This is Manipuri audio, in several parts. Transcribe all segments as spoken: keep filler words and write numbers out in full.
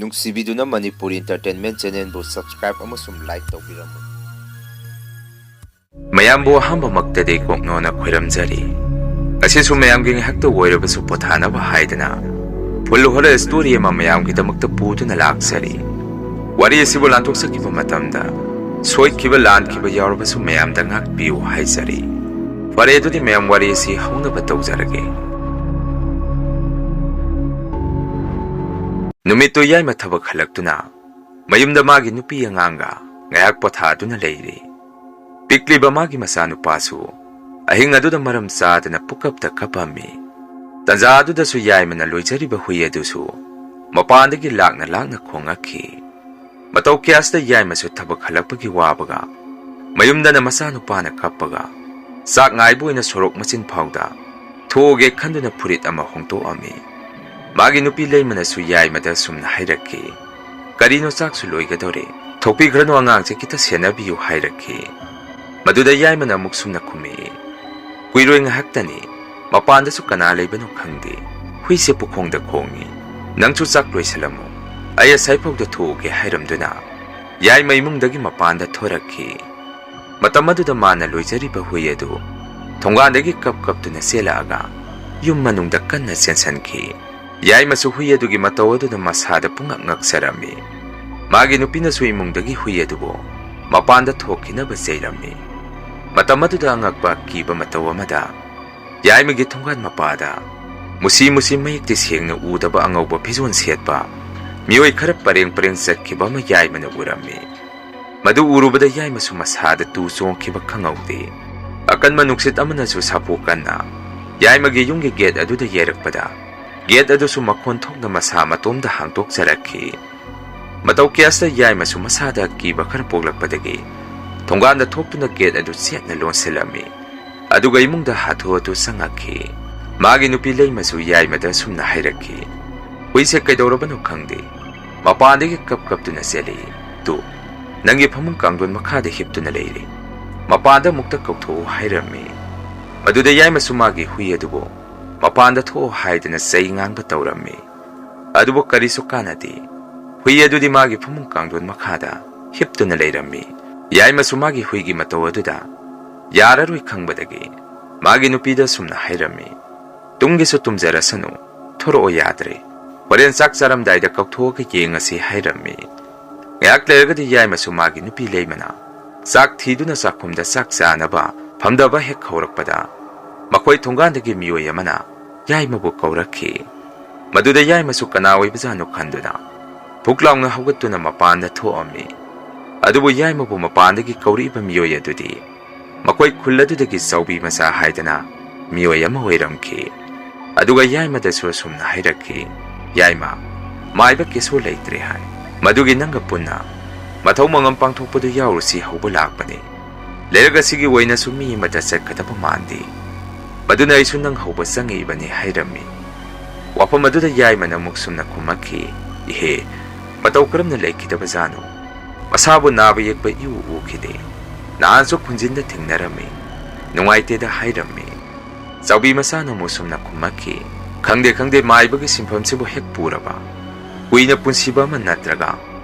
ꯅꯨꯡꯁꯤꯕꯤꯗꯨꯅ ꯃꯅꯤꯄꯨꯔꯤ Entertainment Channelꯕꯨ subscribe ꯑꯃꯁꯨꯡ like ꯇꯧꯕꯤꯔꯝꯃꯨ꯫ ꯃꯌꯥꯝꯕꯨ ꯑꯍꯥꯟꯕꯃꯛꯇꯗꯤ ꯀꯣꯛꯅꯣꯅ ꯈꯣꯏꯔꯝꯖꯔꯤ꯫ ꯑꯁꯤꯁꯨ ꯃꯌꯥꯝꯒꯤ ꯉꯥꯏꯍꯥꯛꯇ ꯑꯣꯏꯔꯕꯁꯨ ꯄꯣꯊꯥꯅꯕ ꯍꯥꯏꯗꯅ full horror story ꯑꯃ ꯃꯌꯥꯝꯒꯤꯗꯃꯛꯇ ꯄꯨꯗꯨꯅ ꯂꯥꯛꯆꯔꯤ꯫ ꯋꯥꯔꯤ ꯑꯁꯤꯕꯨ ꯂꯥꯟꯊꯣꯛꯆꯈꯤꯕ ꯃꯇꯝꯗ ꯁꯣꯏꯈꯤꯕ ꯂꯥꯟꯈꯤꯕ ꯌꯥꯎꯔꯕꯁꯨ ꯃꯌꯥꯝꯗ ꯉꯥꯛꯄꯤꯌꯨ ꯍꯥꯏꯖꯔꯤ꯫ ꯐꯔꯦ, ꯑꯗꯨꯗꯤ ꯃꯌꯥꯝ ꯋꯥꯔꯤ ꯑꯁꯤ ꯍꯧꯅꯕ ꯇꯧꯖꯔꯒꯦ꯫ ꯅꯨꯃꯤꯠꯇꯨ ꯌꯥꯏꯃ ꯊꯕꯛ ꯍꯜꯂꯛꯇꯨꯅ ꯃꯌꯨꯝꯗ ꯃꯥꯒꯤ ꯅꯨꯄꯤ ꯑꯉꯥꯡꯒ ꯉꯥꯏꯍꯥꯛ ꯄꯣꯊꯥꯗꯨꯅ ꯂꯩꯔꯤ꯫ ꯄꯤꯛꯂꯤꯕ ꯃꯥꯒꯤ ꯃꯆꯥꯅꯨꯄꯥꯁꯨ ꯑꯍꯤꯡ ꯑꯗꯨꯗ ꯃꯔꯝ ꯆꯥꯗꯅ ꯄꯨꯀꯞꯇ ꯀꯞꯄꯝꯃꯤ꯫ ꯇꯟꯖꯥ ꯑꯗꯨꯗꯁꯨ ꯌꯥꯏꯃꯅ ꯂꯣꯏꯖꯔꯤꯕ ꯍꯨꯏ ꯑꯗꯨꯁꯨ ꯃꯄꯥꯟꯗꯒꯤ ꯂꯥꯛꯅ ꯂꯥꯛꯅ ꯈꯣꯡꯉꯛꯈꯤ꯫ ꯃꯇꯧ ꯀꯌꯥꯁꯤꯗ ꯌꯥꯏꯃꯁꯨ ꯊꯕꯛ ꯍꯜꯂꯛꯄꯒꯤ ꯋꯥꯕꯒ ꯃꯌꯨꯝꯗꯅ ꯃꯆꯥꯅꯨꯄꯥꯅ ꯀꯞꯄꯒ ꯆꯥꯛ ꯉꯥꯏꯕ ꯑꯣꯏꯅ ꯁꯣꯔꯣꯛ ꯃꯆꯤꯟ ꯐꯥꯎꯗ ꯊꯣꯛꯑꯒꯦ ꯈꯟꯗꯨꯅ ꯐꯨꯔꯤꯠ ꯑꯃ ꯍꯣꯡꯗꯣꯛꯑꯝꯃꯤ꯫ ꯃꯥꯒꯤ ꯅꯨꯄꯤ ꯂꯩꯃꯅꯁꯨ ꯌꯥꯏꯃꯗ ꯁꯨꯝꯅ ꯍꯥꯏꯔꯛꯈꯤ, "ꯀꯔꯤꯅꯣ, ꯆꯥꯛꯁꯨ ꯂꯣꯏꯒꯗꯧꯔꯦ, ꯊꯣꯛꯄꯤꯈ꯭ꯔꯅꯨ, ꯑꯉꯥꯡꯁꯦ ꯈꯤꯇ ꯁꯦꯟꯅꯕꯤꯌꯨ" ꯍꯥꯏꯔꯛꯈꯤ꯫ ꯃꯗꯨꯗ ꯌꯥꯏꯃꯅ ꯑꯃꯨꯛ ꯁꯨꯝꯅ ꯈꯨꯝꯃꯛꯏ, "ꯀꯨꯏꯔꯣꯏ, ꯉꯥꯏꯍꯥꯛꯇꯅꯤ, ꯃꯄꯥꯟꯗꯁꯨ ꯀꯅꯥ ꯂꯩꯕꯅꯣ ꯈꯪꯗꯦ, ꯍꯨꯏꯁꯦ ꯄꯨꯈꯣꯡꯗ ꯈꯣꯡꯉꯤ, ꯅꯪꯁꯨ ꯆꯥꯛ ꯂꯣꯏꯁꯤꯜꯂꯝꯃꯨ, ꯑꯩ ꯑꯁꯥꯏꯐꯥꯎꯗ ꯊꯣꯛꯎꯒꯦ" ꯍꯥꯏꯔꯝꯗꯨꯅ ꯌꯥꯏꯃ ꯏꯃꯨꯡꯗꯒꯤ ꯃꯄꯥꯟꯗ ꯊꯣꯔꯛꯈꯤ꯫ ꯃꯇꯝ ꯑꯗꯨꯗ ꯃꯥꯅ ꯂꯣꯏꯖꯔꯤꯕ ꯍꯨꯏ ꯑꯗꯨ ꯊꯣꯡꯒꯥꯟꯗꯒꯤ ꯀꯞ ꯀꯞꯇꯨꯅ ꯆꯦꯜꯂꯛꯑꯒ ꯌꯨꯝ ꯃꯅꯨꯡꯗ ꯀꯟꯅ ꯆꯦꯟꯁꯤꯟꯈꯤ꯫ ꯌꯥꯏꯃꯁꯨ ꯍꯨꯏ ꯑꯗꯨꯒꯤ ꯃꯇꯧ ꯑꯗꯨꯗ ꯃꯁꯥꯗ ꯄꯨꯡꯉꯛ ꯉꯛꯆꯔꯝꯃꯤ꯫ ꯃꯥꯒꯤ ꯅꯨꯄꯤꯅꯁꯨ ꯏꯃꯨꯡꯗꯒꯤ ꯍꯨꯏ ꯑꯗꯨꯕꯨ ꯃꯄꯥꯟꯗ ꯊꯣꯛꯈꯤꯅꯕ ꯆꯩꯔꯝꯃꯤ꯫ ꯃꯇꯝ ꯑꯗꯨꯗ ꯑꯉꯛꯄ ꯑꯀꯤꯕ ꯃꯇꯧ ꯑꯃꯗ ꯌꯥꯏꯃꯒꯤ ꯊꯣꯡꯒꯥꯟ ꯃꯄꯥꯗ ꯃꯨꯁꯤ ꯃꯨꯁꯤ ꯃꯌꯦꯛꯇꯤ ꯁꯦꯡꯅ ꯎꯗꯕ ꯑꯉꯧꯕ ꯐꯤꯖꯣꯜ ꯁꯦꯠꯄ ꯃꯤꯑꯣꯏ ꯈꯔ ꯄꯔꯦꯡ ꯄꯔꯦꯡ ꯆꯠꯈꯤꯕ ꯑꯃ ꯌꯥꯏꯃꯅ ꯎꯔꯝꯃꯤ꯫ ꯃꯗꯨ ꯎꯔꯨꯕꯗ ꯌꯥꯏꯃꯁꯨ ꯃꯁꯥꯗ ꯇꯨ ꯆꯣꯡꯈꯤꯕ ꯈꯪꯍꯧꯗꯦ꯫ ꯑꯀꯟꯕ ꯅꯨꯡꯁꯤꯠ ꯑꯃꯅꯁꯨ ꯁꯥꯐꯨ ꯀꯟꯅ ꯌꯥꯏꯃꯒꯤ ꯌꯨꯝꯒꯤ ꯒꯦꯠ ꯑꯗꯨꯗ ꯌꯩꯔꯛꯄꯗ, ꯒꯦꯠ ꯑꯗꯨꯁꯨ ꯃꯈꯣꯟ ꯊꯣꯛꯅ ꯃꯁꯥ ꯃꯇꯣꯝꯗ ꯍꯥꯡꯗꯣꯛꯆꯔꯛꯈꯤ꯫ ꯃꯇꯧ ꯀꯌꯥꯁꯤꯗ ꯌꯥꯏꯃꯁꯨ ꯃꯁꯥꯗ ꯑꯀꯤꯕ ꯈꯔ ꯄꯣꯛꯂꯛꯄꯗꯒꯤ ꯊꯣꯡꯒꯥꯟꯗ ꯊꯣꯛꯇꯨꯅ ꯒꯦꯠ ꯑꯗꯨ ꯆꯦꯠꯅ ꯂꯣꯟꯁꯤꯜꯂꯝꯃꯤ꯫ ꯑꯗꯨꯒ ꯏꯃꯨꯡꯗ ꯍꯥꯊꯨ ꯍꯥꯊꯨ ꯆꯪꯉꯛꯈꯤ꯫ ꯃꯥꯒꯤ ꯅꯨꯄꯤ ꯂꯩꯃꯁꯨ ꯌꯥꯏꯃꯗ ꯑꯁꯨꯝꯅ ꯍꯥꯏꯔꯛꯈꯤ, "ꯍꯨꯏꯁꯦ ꯀꯩꯗꯧꯔꯕꯅꯣ ꯈꯪꯗꯦ, ꯃꯄꯥꯟꯗꯒꯤ ꯀꯞ ꯀꯞꯇꯨꯅ ꯆꯦꯜꯂꯛꯏ꯫ ꯇꯨ, ꯅꯪꯒꯤ ꯐꯃꯨꯡ ꯀꯥꯡꯊꯣꯟ ꯃꯈꯥꯗ ꯍꯤꯞꯇꯨꯅ ꯂꯩꯔꯦ꯫ ꯃꯄꯥꯟꯗ ꯑꯃꯨꯛꯇ ꯀꯧꯊꯣꯛꯎ" ꯍꯥꯏꯔꯝꯃꯤ꯫ ꯃꯗꯨꯗ ꯌꯥꯏꯃꯁꯨ ꯃꯥꯒꯤ ꯍꯨꯏ ꯑꯗꯨꯕꯨ ꯃꯄꯥꯟꯗ ꯊꯣꯛꯑꯣ ꯍꯥꯏꯗꯅ ꯆꯩ ꯉꯥꯡꯕ ꯇꯧꯔꯝꯃꯤ꯫ ꯑꯗꯨꯕꯨ ꯀꯔꯤꯁꯨ ꯀꯥꯟꯅꯗꯦ꯫ ꯍꯨꯏ ꯑꯗꯨꯗꯤ ꯃꯥꯒꯤ ꯐꯃꯨꯡ ꯀꯥꯡꯊꯣꯟ ꯃꯈꯥꯗ ꯍꯤꯞꯇꯨꯅ ꯂꯩꯔꯝꯃꯤ꯫ ꯌꯥꯏꯃꯁꯨ ꯃꯥꯒꯤ ꯍꯨꯏꯒꯤ ꯃꯇꯧ ꯑꯗꯨꯗ ꯌꯥꯔꯔꯣꯏ ꯈꯪꯕꯗꯒꯤ ꯃꯥꯒꯤ ꯅꯨꯄꯤꯗ ꯑꯁꯨꯝꯅ ꯍꯥꯏꯔꯝꯃꯤ, "ꯇꯨꯝꯒꯦꯁꯨ ꯇꯨꯝꯖꯔꯁꯅꯨ, ꯊꯣꯔꯛꯑꯣ ꯌꯥꯗ꯭ꯔꯦ꯫ ꯍꯣꯔꯦꯟ ꯆꯥꯛ ꯆꯥꯔꯝꯗꯥꯏꯗ ꯀꯧꯊꯣꯛꯑꯒ ꯌꯦꯡꯉꯁꯤ" ꯍꯥꯏꯔꯝꯃꯤ꯫ ꯉꯥꯏꯍꯥꯛ ꯂꯩꯔꯒꯗꯤ ꯌꯥꯏꯃꯁꯨ ꯃꯥꯒꯤ ꯅꯨꯄꯤ ꯂꯩꯃꯅ ꯆꯥꯛ ꯊꯤꯗꯨꯅ ꯆꯥꯛꯈꯨꯝꯗ ꯆꯥꯛ ꯆꯥꯅꯕ ꯐꯝꯗꯕ ꯍꯦꯛ ꯍꯧꯔꯛꯄꯗ, ꯃꯈꯣꯏ ꯊꯣꯡꯒꯥꯟꯗꯒꯤ ꯃꯤꯑꯣꯏ ꯑꯃꯅ ꯌꯥꯏꯃꯕꯨ ꯀꯧꯔꯛꯈꯤ꯫ ꯃꯗꯨꯗ ꯌꯥꯏꯃꯁꯨ ꯀꯅꯥ ꯑꯣꯏꯕꯖꯥꯠꯅꯣ ꯈꯟꯗꯨꯅ ꯐꯨꯛ ꯂꯥꯎꯅ ꯍꯧꯒꯠꯇꯨꯅ ꯃꯄꯥꯟꯗ ꯊꯣꯛꯑꯝꯃꯤ꯫ ꯑꯗꯨꯕꯨ ꯌꯥꯏꯃꯕꯨ ꯃꯄꯥꯟꯗꯒꯤ ꯀꯧꯔꯛꯏꯕ ꯃꯤꯑꯣꯏ ꯑꯗꯨꯗꯤ ꯃꯈꯣꯏ ꯈꯨꯜ ꯑꯗꯨꯗꯒꯤ ꯆꯥꯎꯕꯤ ꯃꯆꯥ ꯍꯥꯏꯗꯅ ꯃꯤꯑꯣꯏ ꯑꯃ ꯑꯣꯏꯔꯝꯈꯤ꯫ ꯑꯗꯨꯒ ꯌꯥꯏꯃꯗꯁꯨ ꯑꯁꯨꯝꯅ ꯍꯥꯏꯔꯛꯈꯤ, "ꯌꯥꯏꯃ, ꯃꯥꯏꯕ ꯀꯩꯁꯨ ꯂꯩꯇ꯭ꯔꯦ ꯍꯥꯏ꯫ ꯃꯗꯨꯒꯤ ꯅꯪꯒ ꯄꯨꯟꯅ ꯃꯊꯧ ꯃꯉꯝ ꯄꯥꯡꯊꯣꯛꯄꯗꯨ ꯌꯥꯎꯔꯨꯁꯤ ꯍꯧꯕ ꯂꯥꯛꯄꯅꯤ꯫ ꯂꯩꯔꯛ ꯑꯁꯤꯒꯤ ꯑꯣꯏꯅꯁꯨ ꯃꯤ ꯑꯃꯠꯇ ꯆꯠꯀꯗꯕ ꯃꯥꯟꯗꯦ꯫ ꯃꯗꯨꯅ ꯑꯩꯁꯨ ꯅꯪ ꯍꯧꯕ ꯆꯪꯉꯛꯏꯕꯅꯤ" ꯍꯥꯏꯔꯝꯃꯤ꯫ ꯋꯥꯐꯝ ꯑꯗꯨꯗ ꯌꯥꯏꯃꯅ ꯑꯃꯨꯛ ꯁꯨꯝꯅ ꯈꯨꯝꯃꯛꯈꯤ, "ꯏꯍꯦ, ꯃꯇꯧ ꯀꯔꯝꯅ ꯂꯩꯈꯤꯗꯕꯖꯥꯠꯅꯣ? ꯃꯁꯥꯕꯨ ꯅꯥꯕ ꯌꯦꯛꯄ ꯏꯎ ꯎꯈꯤꯗꯦ꯫ ꯅꯍꯥꯟꯁꯨ ꯈꯨꯟꯖꯤꯟꯗ ꯊꯦꯡꯅꯔꯝꯃꯤ꯫ ꯅꯨꯡꯉꯥꯏꯇꯦꯗ" ꯍꯥꯏꯔꯝꯃꯤ꯫ ꯆꯥꯎꯕꯤ ꯃꯆꯥꯅ ꯑꯃꯨꯛ ꯁꯨꯝꯅ ꯈꯨꯝꯃꯛꯈꯤ, "ꯈꯪꯗꯦ, ꯈꯪꯗꯦ, ꯃꯥꯏꯕꯒꯤ ꯁꯤꯟꯐꯝꯁꯤꯕꯨ ꯍꯦꯛ ꯄꯨꯔꯕ꯫ ꯀꯨꯏꯅ ꯄꯨꯟꯁꯤꯕ ꯑꯃ ꯅꯠꯇ꯭ꯔꯒ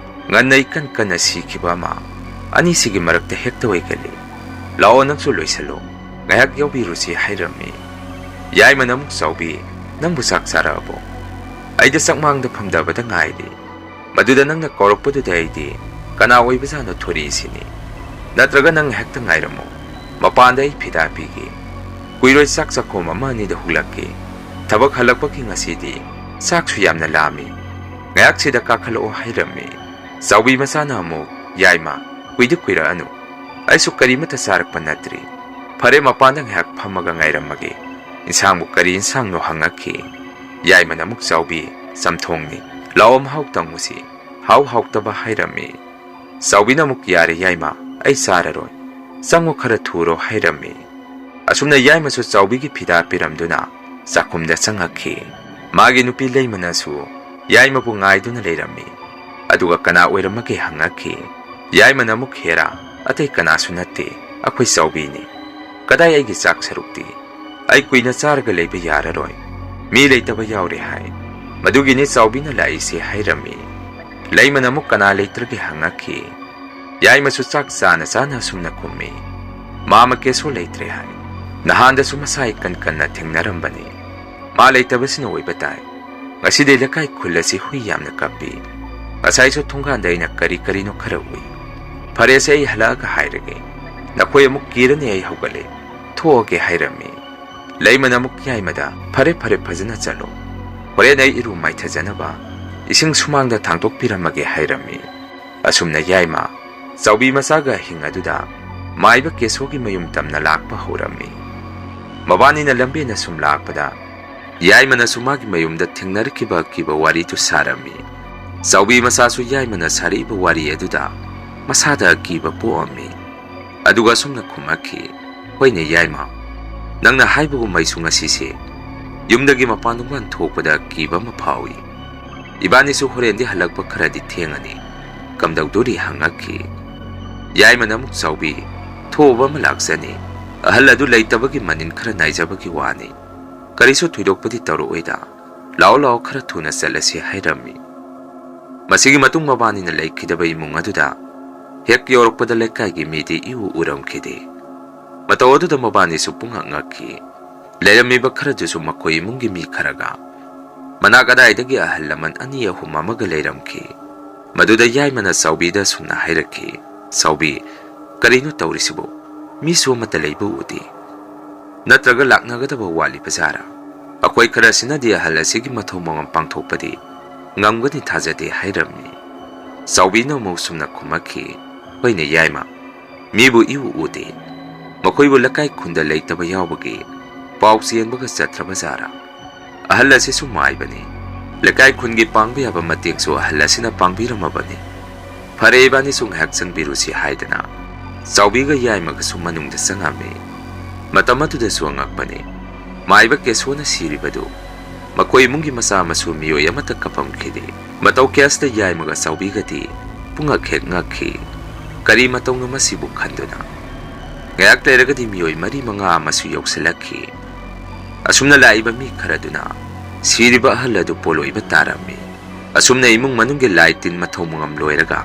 ꯉꯟꯅ ꯏꯀꯟ ꯀꯟꯅ ꯁꯤꯈꯤꯕ ꯑꯃ, ꯑꯅꯤꯁꯤꯒꯤ ꯃꯔꯛꯇ ꯍꯦꯛꯇ ꯑꯣꯏꯒꯜꯂꯤ꯫ ꯂꯥꯛꯑꯣ, ꯅꯪꯁꯨ ꯂꯣꯏꯁꯜꯂꯣ, ꯉꯥꯏꯍꯥꯛ ꯌꯥꯎꯕꯤꯔꯨꯁꯤ" ꯍꯥꯏꯔꯝꯃꯤ꯫ ꯌꯥꯏꯃꯅ ꯑꯃꯨꯛ ꯆꯥꯎꯕꯤ, "ꯅꯪꯕꯨ ꯆꯥꯛ ꯆꯥꯔꯛꯑꯕꯣ? ꯑꯩꯗ ꯆꯥꯛꯃꯥꯡꯗ ꯐꯝꯗꯕꯗ ꯉꯥꯏꯔꯤ꯫ ꯃꯗꯨꯗ ꯅꯪꯅ ꯀꯧꯔꯛꯄꯗꯨꯗ ꯑꯩꯗꯤ ꯀꯅꯥ ꯑꯣꯏꯕꯖꯥꯠꯅꯣ ꯊꯣꯔꯛꯏꯁꯤꯅꯤ꯫ ꯅꯠꯇ꯭ꯔꯒ ꯅꯪ ꯉꯥꯏꯍꯥꯛꯇ ꯉꯥꯏꯔꯝꯃꯣ, ꯃꯄꯥꯟꯗ ꯑꯩ ꯐꯤꯗꯥ ꯄꯤꯒꯦ꯫ ꯀꯨꯏꯔꯣꯏ, ꯆꯥꯛ ꯆꯥꯛꯈꯣꯝ ꯑꯃ ꯑꯅꯤꯗ ꯍꯨꯛꯂꯛꯀꯦ꯫ ꯊꯕꯛ ꯍꯜꯂꯛꯄꯒꯤ ꯉꯁꯤꯗꯤ ꯆꯥꯛꯁꯨ ꯌꯥꯝꯅ ꯂꯥꯝꯃꯤ꯫ ꯉꯥꯏꯍꯥꯛꯁꯤꯗ ꯀꯥꯈꯠꯂꯛꯑꯣ" ꯍꯥꯏꯔꯝꯃꯤ꯫ ꯆꯥꯎꯕꯤ ꯃꯆꯥꯅ ꯑꯃꯨꯛ, "ꯌꯥꯏꯃ, ꯀꯨꯏꯗꯤ ꯀꯨꯏꯔꯛꯑꯅꯨ꯫ ꯑꯩꯁꯨ ꯀꯔꯤꯃꯠꯇ ꯆꯥꯔꯛꯄ ꯅꯠꯇ꯭ꯔꯤ꯫ ꯐꯔꯦ, ꯃꯄꯥꯟꯗ ꯉꯥꯏꯍꯥꯛ ꯐꯝꯃꯒ ꯉꯥꯏꯔꯝꯃꯒꯦ꯫ ꯏꯟꯁꯥꯡꯕꯨ ꯀꯔꯤ ꯏꯟꯁꯥꯡꯅꯣ?" ꯍꯪꯉꯛꯈꯤ꯫ ꯌꯥꯏꯃꯅ ꯑꯃꯨꯛ, "ꯆꯥꯎꯕꯤ, ꯆꯝꯊꯣꯡꯅꯤ꯫ ꯂꯥꯛꯑꯣ, ꯃꯍꯥꯎ ꯇꯪꯉꯨꯁꯤ꯫ ꯍꯥꯎ ꯍꯥꯎꯇꯕ" ꯍꯥꯏꯔꯝꯃꯤ꯫ ꯆꯥꯎꯕꯤꯅ ꯑꯃꯨꯛ, "ꯌꯥꯔꯦ ꯌꯥꯏꯃ, ꯑꯩ ꯆꯥꯔꯔꯣꯏ꯫ ꯆꯪꯉꯨ, ꯈꯔ ꯊꯨꯔꯣ" ꯍꯥꯏꯔꯝꯃꯤ꯫ ꯑꯁꯨꯝꯅ ꯌꯥꯏꯃꯁꯨ ꯆꯥꯎꯕꯤꯒꯤ ꯐꯤꯗꯥ ꯄꯤꯔꯝꯗꯨꯅ ꯆꯥꯛꯈꯨꯝꯗ ꯆꯪꯉꯛꯈꯤ꯫ ꯃꯥꯒꯤ ꯅꯨꯄꯤ ꯂꯩꯃꯅꯁꯨ ꯌꯥꯏꯃꯕꯨ ꯉꯥꯏꯗꯨꯅ ꯂꯩꯔꯝꯃꯤ꯫ ꯑꯗꯨꯒ "ꯀꯅꯥ ꯑꯣꯏꯔꯝꯃꯒꯦ?" ꯍꯪꯉꯛꯈꯤ꯫ ꯌꯥꯏꯃꯅ ꯑꯃꯨꯛ, "ꯍꯦꯔꯥ, ꯑꯇꯩ ꯀꯅꯥꯁꯨ ꯅꯠꯇꯦ, ꯑꯩꯈꯣꯏ ꯆꯥꯎꯕꯤꯅꯤ꯫ ꯀꯗꯥꯏ ꯑꯩꯒꯤ ꯆꯥꯛ ꯁꯔꯨꯛꯇꯤ? ꯑꯩ ꯀꯨꯏꯅ ꯆꯥꯔꯒ ꯂꯩꯕ ꯌꯥꯔꯔꯣꯏ꯫ ꯃꯤ ꯂꯩꯇꯕ ꯌꯥꯎꯔꯦ ꯍꯥꯏ꯫ ꯃꯗꯨꯒꯤꯅꯤ ꯆꯥꯎꯕꯤꯅ ꯂꯥꯛꯏꯁꯦ" ꯍꯥꯏꯔꯝꯃꯤ꯫ ꯂꯩꯃꯅ ꯑꯃꯨꯛ ꯀꯅꯥ ꯂꯩꯇ꯭ꯔꯒꯦ ꯍꯪꯉꯛꯈꯤ꯫ ꯌꯥꯏꯃꯁꯨ ꯆꯥꯛ ꯆꯥꯅ ꯆꯥꯅ ꯑꯁꯨꯝꯅ ꯈꯨꯝꯃꯤ, "ꯃꯥꯃ ꯀꯦꯁꯣ ꯂꯩꯇ꯭ꯔꯦ ꯍꯥꯏ꯫ ꯅꯍꯥꯟꯗꯁꯨ ꯃꯁꯥ ꯏꯀꯟ ꯀꯟꯅ ꯊꯦꯡꯅꯔꯝꯕꯅꯤ꯫ ꯃꯥ ꯂꯩꯇꯕꯁꯤꯅ ꯑꯣꯏꯕ ꯇꯥꯏ꯫ ꯉꯁꯤꯗꯤ ꯂꯩꯀꯥꯏ ꯈꯨꯜ ꯑꯁꯤ ꯍꯨꯏ ꯌꯥꯝꯅ ꯀꯞꯄꯤ꯫ ꯉꯁꯥꯏꯁꯨ ꯊꯣꯡꯒꯥꯟꯗ ꯑꯩꯅ ꯀꯔꯤ ꯀꯔꯤꯅꯣ ꯈꯔ ꯎꯏ꯫ ꯐꯔꯦꯁꯦ, ꯑꯩ ꯍꯜꯂꯛꯑꯒ ꯍꯥꯏꯔꯒꯦ꯫ ꯅꯈꯣꯏ ꯑꯃꯨꯛ ꯀꯤꯔꯅꯤ ꯑꯩ ꯍꯧꯒꯠꯂꯦ꯫ ꯊꯣꯛꯑꯒꯦ" ꯍꯥꯏꯔꯝꯃꯤ꯫ ꯂꯩꯃꯅ ꯑꯃꯨꯛ ꯌꯥꯏꯃꯗ, "ꯐꯔꯦ ꯐꯔꯦ, ꯐꯖꯅ ꯆꯠꯂꯣ꯫ ꯍꯣꯔꯦꯟ ꯑꯩ ꯏꯔꯨ ꯃꯥꯏꯊꯖꯅꯕ ꯏꯁꯤꯡ ꯁꯨꯃꯥꯡꯗ ꯊꯥꯡꯗꯣꯛꯄꯤꯔꯝꯃꯒꯦ" ꯍꯥꯏꯔꯝꯃꯤ꯫ ꯑꯁꯨꯝꯅ ꯌꯥꯏꯃ ꯆꯥꯎꯕꯤ ꯃꯆꯥꯒ ꯑꯍꯤꯡ ꯑꯗꯨꯗ ꯃꯥꯏꯕ ꯀꯦꯁꯣꯒꯤ ꯃꯌꯨꯝ ꯇꯝꯅ ꯂꯥꯛꯄ ꯍꯧꯔꯝꯃꯤ꯫ ꯃꯕꯥꯅꯤꯅ ꯂꯝꯕꯦꯟ ꯑꯁꯨꯝ ꯂꯥꯛꯄꯗ ꯌꯥꯏꯃꯅꯁꯨ ꯃꯥꯒꯤ ꯃꯌꯨꯝꯗ ꯊꯦꯡꯅꯔꯛꯈꯤꯕ ꯑꯀꯤꯕ ꯋꯥꯔꯤꯗꯨ ꯁꯥꯔꯝꯃꯤ꯫ ꯆꯥꯎꯕꯤ ꯃꯆꯥꯁꯨ ꯌꯥꯏꯃꯅ ꯁꯥꯔꯛꯏꯕ ꯋꯥꯔꯤ ꯑꯗꯨꯗ ꯃꯁꯥꯗ ꯑꯀꯤꯕ ꯄꯣꯛꯑꯝꯃꯤ꯫ ꯑꯗꯨꯒ ꯑꯁꯨꯝꯅ ꯈꯨꯝꯃꯛꯈꯤ, "ꯍꯣꯏꯅꯦ ꯌꯥꯏꯃ, ꯅꯪꯅ ꯍꯥꯏꯕꯒꯨꯝ ꯑꯩꯁꯨ ꯉꯁꯤꯁꯦ ꯌꯨꯝꯗꯒꯤ ꯃꯄꯥꯟ ꯅꯨꯡꯄꯥꯟ ꯊꯣꯛꯄꯗ ꯀꯤꯕ ꯑꯃ ꯐꯥꯎꯏ꯫ ꯏꯕꯥꯅꯤꯁꯨ ꯍꯣꯔꯦꯟꯗꯤ ꯍꯜꯂꯛꯄ ꯈꯔꯗꯤ ꯊꯦꯡꯉꯅꯤ꯫ ꯀꯝꯗꯧꯗꯣꯔꯤ?" ꯍꯪꯉꯛꯈꯤ꯫ ꯌꯥꯏꯃꯅ ꯑꯃꯨꯛ ꯆꯥꯎꯕꯤ, "ꯊꯣꯛꯎꯕ ꯑꯃ ꯂꯥꯛꯆꯅꯤ꯫ ꯑꯍꯜ ꯑꯗꯨ ꯂꯩꯇꯕꯒꯤ ꯃꯅꯤꯟ ꯈꯔ ꯅꯥꯏꯖꯕꯒꯤ ꯋꯥꯅꯤ꯫ ꯀꯔꯤꯁꯨ ꯊꯣꯏꯗꯣꯛꯄꯗꯤ ꯇꯧꯔꯛꯑꯣꯏꯗ꯫ ꯂꯥꯛꯑꯣ ꯂꯥꯛꯑꯣ, ꯈꯔ ꯊꯨꯅ ꯆꯠꯂꯁꯤ" ꯍꯥꯏꯔꯝꯃꯤ꯫ ꯃꯁꯤꯒꯤ ꯃꯇꯨꯡ ꯃꯕꯥꯅꯤꯅ ꯂꯩꯈꯤꯗꯕ ꯏꯃꯨꯡ ꯑꯗꯨꯗ ꯍꯦꯛ ꯌꯧꯔꯛꯄꯗ ꯂꯩꯀꯥꯏꯒꯤ ꯃꯤꯗꯤ ꯏꯎ ꯎꯔꯝꯈꯤꯗꯦ꯫ ꯃꯇꯧ ꯑꯗꯨꯗ ꯃꯕꯥꯅꯤꯁꯨ ꯄꯨꯡꯉꯛ ꯉꯛꯈꯤ꯫ ꯂꯩꯔꯝꯃꯤꯕ ꯈꯔꯗꯨꯁꯨ ꯃꯈꯣꯏ ꯏꯃꯨꯡꯒꯤ ꯃꯤ ꯈꯔꯒ ꯃꯅꯥꯛ ꯑꯗꯥꯏꯗꯒꯤ ꯑꯍꯜ ꯂꯃꯟ ꯑꯅꯤ ꯑꯍꯨꯝ ꯑꯃꯒ ꯂꯩꯔꯝꯈꯤ꯫ ꯃꯗꯨꯗ ꯌꯥꯏꯃꯅ ꯆꯥꯎꯕꯤꯗ ꯑꯁꯨꯝꯅ ꯍꯥꯏꯔꯛꯈꯤ, "ꯆꯥꯎꯕꯤ, ꯀꯔꯤꯅꯣ ꯇꯧꯔꯤꯁꯤꯕꯨ? ꯃꯤꯁꯨ ꯑꯃꯠꯇ ꯂꯩꯕ ꯎꯗꯦ꯫ ꯅꯠꯇ꯭ꯔꯒ ꯂꯥꯛꯅꯒꯗꯕ ꯋꯥꯠꯂꯤꯕ ꯖꯥꯔꯥ? ꯑꯩꯈꯣꯏ ꯈꯔꯁꯤꯅꯗꯤ ꯑꯍꯜ ꯑꯁꯤꯒꯤ ꯃꯊꯧ ꯃꯉꯝ ꯄꯥꯡꯊꯣꯛꯄꯗꯤ ꯉꯝꯒꯅꯤ ꯊꯥꯖꯗꯦ" ꯍꯥꯏꯔꯝꯃꯤ꯫ ꯆꯥꯎꯕꯤꯅ ꯑꯃꯨꯛ ꯁꯨꯝꯅ ꯈꯨꯝꯃꯛꯈꯤ, "ꯍꯣꯏꯅꯦ ꯌꯥꯏꯃ, ꯃꯤꯕꯨ ꯏꯎ ꯎꯗꯦ꯫ ꯃꯈꯣꯏꯕꯨ ꯂꯩꯀꯥꯏ ꯈꯨꯟꯗ ꯂꯩꯇꯕ ꯌꯥꯎꯕꯒꯤ ꯄꯥꯎ ꯆꯦꯟꯕꯒ ꯆꯠꯇ꯭ꯔꯕ ꯖꯥꯔꯥ? ꯑꯍꯜ ꯑꯁꯤꯁꯨ ꯃꯥꯏꯕꯅꯤ꯫ ꯂꯩꯀꯥꯏ ꯈꯨꯟꯒꯤ ꯄꯥꯡꯕ ꯌꯥꯕ ꯃꯇꯦꯡꯁꯨ ꯑꯍꯜ ꯑꯁꯤꯅ ꯄꯥꯡꯕꯤꯔꯝꯃꯕꯅꯤ꯫ ꯐꯔꯦ, ꯏꯕꯥꯅꯤꯁꯨ ꯉꯥꯏꯍꯥꯛ ꯆꯪꯕꯤꯔꯨꯁꯤ" ꯍꯥꯏꯗꯅ ꯆꯥꯎꯕꯤꯒ ꯌꯥꯏꯃꯒꯁꯨ ꯃꯅꯨꯡꯗ ꯆꯪꯉꯝꯃꯤ꯫ ꯃꯇꯝ ꯑꯗꯨꯗꯁꯨ ꯑꯉꯛꯄꯅꯤ꯫ ꯃꯥꯏꯕ ꯀꯦꯁꯣꯅ ꯁꯤꯔꯤꯕꯗꯨ ꯃꯈꯣꯏ ꯏꯃꯨꯡꯒꯤ ꯃꯆꯥ ꯃꯁꯨ ꯃꯤꯑꯣꯏ ꯑꯃꯠꯇ ꯀꯞꯄꯝꯈꯤꯗꯦ꯫ ꯃꯇꯧ ꯀꯌꯥꯁꯤꯗ ꯌꯥꯏꯃꯒ ꯆꯥꯎꯕꯤꯒꯗꯤ ꯄꯨꯡꯉꯛ ꯍꯦꯛ ꯉꯛꯈꯤ꯫ ꯀꯔꯤ ꯃꯇꯧꯅꯣ ꯃꯁꯤꯕꯨ ꯈꯟꯗꯨꯅ꯫ ꯉꯥꯏꯍꯥꯛ ꯂꯩꯔꯒꯗꯤ ꯃꯤꯑꯣꯏ ꯃꯔꯤ ꯃꯉꯥ ꯑꯃꯁꯨ ꯌꯧꯁꯤꯜꯂꯛꯈꯤ꯫ ꯑꯁꯨꯝꯅ ꯂꯥꯛꯏꯕ ꯃꯤ ꯈꯔꯗꯨꯅ ꯁꯤꯔꯤꯕ ꯑꯍꯜ ꯑꯗꯨ ꯄꯣꯂꯣꯏꯕ ꯇꯥꯔꯝꯃꯤ꯫ ꯑꯁꯨꯝꯅ ꯏꯃꯨꯡ ꯃꯅꯨꯡꯒꯤ ꯂꯥꯏ ꯇꯤꯟ ꯃꯊꯧ ꯃꯉꯝ ꯂꯣꯏꯔꯒ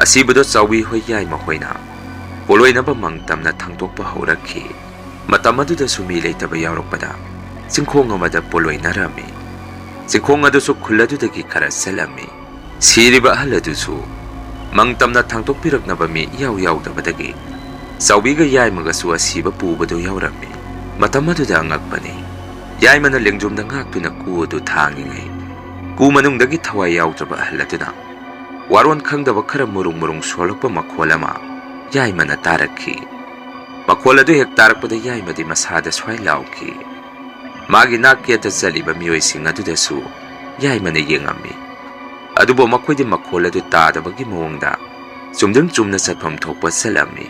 ꯑꯁꯤꯕꯗꯣ ꯆꯥꯎꯕꯤ ꯍꯣꯏ ꯌꯥꯏꯃ ꯍꯣꯏꯅ ꯄꯣꯂꯣꯏꯅꯕ ꯃꯪ ꯇꯝꯅ ꯊꯥꯡꯗꯣꯛꯄ ꯍꯧꯔꯛꯈꯤ꯫ ꯃꯇꯝ ꯑꯗꯨꯗꯁꯨ ꯃꯤ ꯂꯩꯇꯕ ꯌꯥꯎꯔꯛꯄꯗ ꯆꯤꯡꯈꯣꯡ ꯑꯃꯗ ꯄꯣꯂꯣꯏꯅꯔꯝꯃꯤ꯫ ꯆꯤꯡꯈꯣꯡ ꯑꯗꯨꯁꯨ ꯈꯨꯜ ꯑꯗꯨꯗꯒꯤ ꯈꯔ ꯆꯠꯂꯝꯃꯤ꯫ ꯁꯤꯔꯤꯕ ꯑꯍꯜ ꯑꯗꯨꯁꯨ ꯃꯪ ꯇꯝꯅ ꯊꯥꯡꯗꯣꯛꯄꯤꯔꯛꯅꯕ ꯃꯤ ꯏꯌꯥꯎ ꯌꯥꯎꯗꯕꯗꯒꯤ ꯆꯥꯎꯕꯤꯒ ꯌꯥꯏꯃꯒꯁꯨ ꯑꯁꯤꯕ ꯄꯨꯕꯗꯨ ꯌꯥꯎꯔꯝꯃꯤ꯫ ꯃꯇꯝ ꯑꯗꯨꯗ ꯑꯉꯛꯄꯅꯤ, ꯌꯥꯏꯃꯅ ꯂꯦꯡꯖꯨꯝꯗ ꯉꯥꯛꯇꯨꯅ ꯀꯨ ꯑꯗꯨ ꯊꯥꯡꯉꯤꯉꯩ ꯀꯨ ꯃꯅꯨꯡꯗꯒꯤ ꯊꯋꯥꯏ ꯌꯥꯎꯗ꯭ꯔꯕ ꯑꯍꯜ ꯑꯗꯨꯅ ꯋꯥꯔꯣꯟ ꯈꯪꯗꯕ ꯈꯔ ꯃꯨꯔꯨꯡ ꯃꯨꯔꯨꯡ ꯁꯣꯜꯂꯛꯄ ꯃꯈꯣꯜ ꯑꯃ ꯌꯥꯏꯃꯅ ꯇꯥꯔꯛꯈꯤ꯫ ꯃꯈꯣꯜ ꯑꯗꯨ ꯍꯦꯛ ꯇꯥꯔꯛꯄꯗ ꯌꯥꯏꯃꯗꯤ ꯃꯁꯥꯗ ꯁ꯭ꯋꯥꯏ ꯂꯥꯎꯈꯤ꯫ ꯃꯥꯒꯤ ꯅꯥꯛ ꯌꯦꯠꯇ ꯆꯠꯂꯤꯕ ꯃꯤꯑꯣꯏꯁꯤꯡ ꯑꯗꯨꯗꯁꯨ ꯌꯥꯏꯃꯅ ꯌꯦꯡꯉꯝꯃꯤ꯫ ꯑꯗꯨꯕꯨ ꯃꯈꯣꯏꯗꯤ ꯃꯈꯣꯜ ꯑꯗꯨ ꯇꯥꯗꯕꯒꯤ ꯃꯑꯣꯡꯗ ꯆꯨꯝꯗ꯭ꯔꯤꯡ ꯆꯨꯝꯅ ꯆꯠꯐꯝ ꯊꯣꯛꯄ ꯆꯠꯂꯝꯃꯤ꯫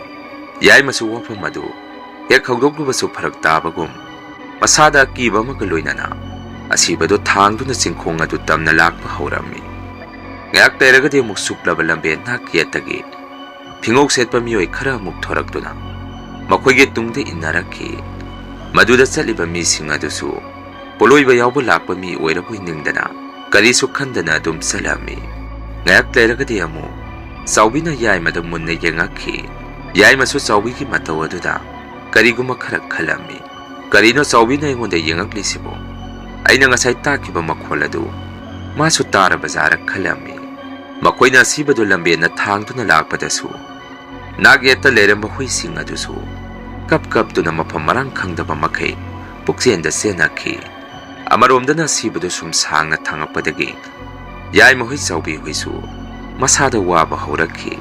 ꯌꯥꯏꯃꯁꯨ ꯋꯥꯐꯝ ꯑꯗꯨ ꯍꯦꯛ ꯍꯧꯗꯣꯛꯂꯨꯕꯁꯨ ꯐꯔꯛ ꯇꯥꯕꯒꯨꯝ ꯃꯁꯥꯗ ꯑꯀꯤꯕ ꯑꯃꯒ ꯂꯣꯏꯅꯅ ꯑꯁꯤꯕꯗꯨ ꯊꯥꯡꯗꯨꯅ ꯆꯤꯡꯈꯣꯡ ꯑꯗꯨ ꯇꯝꯅ ꯂꯥꯛꯄ ꯍꯧꯔꯝꯃꯤ꯫ ꯉꯥꯏꯍꯥꯛ ꯂꯩꯔꯒꯗꯤ ꯑꯃꯨꯛ ꯁꯨꯛꯂꯕ ꯂꯝꯕꯦꯟ ꯅꯥꯛ ꯌꯦꯠꯇꯒꯤ ꯐꯤꯉꯧ ꯁꯦꯠꯄ ꯃꯤꯑꯣꯏ ꯈꯔ ꯑꯃꯨꯛ ꯊꯣꯔꯛꯇꯨꯅ ꯃꯈꯣꯏꯒꯤ ꯇꯨꯡꯗ ꯏꯟꯅꯔꯛꯈꯤ꯫ ꯃꯗꯨꯗ ꯆꯠꯂꯤꯕ ꯃꯤꯁꯤꯡ ꯑꯗꯨꯁꯨ ꯄꯣꯂꯣꯏꯕ ꯌꯥꯎꯕ ꯂꯥꯛꯄ ꯃꯤ ꯑꯣꯏꯔꯕꯣꯏ ꯅꯤꯡꯗꯅ ꯀꯔꯤꯁꯨ ꯈꯟꯗꯅ ꯑꯗꯨꯝ ꯆꯠꯂꯝꯃꯤ꯫ ꯉꯥꯏꯍꯥꯛ ꯂꯩꯔꯒꯗꯤ ꯑꯃꯨꯛ ꯆꯥꯎꯕꯤꯅ ꯌꯥꯏꯃꯗ ꯃꯨꯟꯅ ꯌꯦꯡꯉꯛꯈꯤ꯫ ꯌꯥꯏꯃꯁꯨ ꯆꯥꯎꯕꯤꯒꯤ ꯃꯇꯧ ꯑꯗꯨꯗ ꯀꯔꯤꯒꯨꯝꯕ ꯈꯔ ꯈꯜꯂꯝꯃꯤ꯫ "ꯀꯔꯤꯅꯣ ꯆꯥꯎꯕꯤꯅ ꯑꯩꯉꯣꯟꯗ ꯌꯦꯡꯉꯛꯂꯤꯁꯤꯕꯣ? ꯑꯩꯅ ꯉꯁꯥꯏ ꯇꯥꯈꯤꯕ ꯃꯈꯣꯜ ꯑꯗꯨ ꯃꯥꯁꯨ ꯇꯥꯔꯕ ꯖꯥꯔ?" ꯈꯜꯂꯝꯃꯤ꯫ ꯃꯈꯣꯏꯅ ꯑꯁꯤꯕꯗꯨ ꯂꯝꯕꯦꯟꯅ ꯊꯥꯡꯗꯨꯅ ꯂꯥꯛꯄꯗꯁꯨ ꯅꯥꯛ ꯌꯦꯠꯇ ꯂꯩꯔꯝꯕ ꯍꯨꯏꯁꯤꯡ ꯑꯗꯨꯁꯨ ꯀꯞ ꯀꯞꯇꯨꯅ ꯃꯐꯝ ꯃꯔꯥꯡ ꯈꯪꯗꯕ ꯃꯈꯩ ꯄꯨꯛꯆꯦꯟꯗ ꯆꯦꯟꯅꯈꯤ꯫ ꯑꯃꯔꯣꯝꯗꯅ ꯑꯁꯤꯕꯗꯨ ꯁꯨꯝ ꯁꯥꯡꯅ ꯊꯥꯡꯉꯛꯄꯗꯒꯤ ꯌꯥꯏꯃ ꯍꯨꯏ ꯆꯥꯎꯕꯤ ꯍꯨꯏꯁꯨ ꯃꯁꯥꯗ ꯋꯥꯕ ꯍꯧꯔꯛꯈꯤ꯫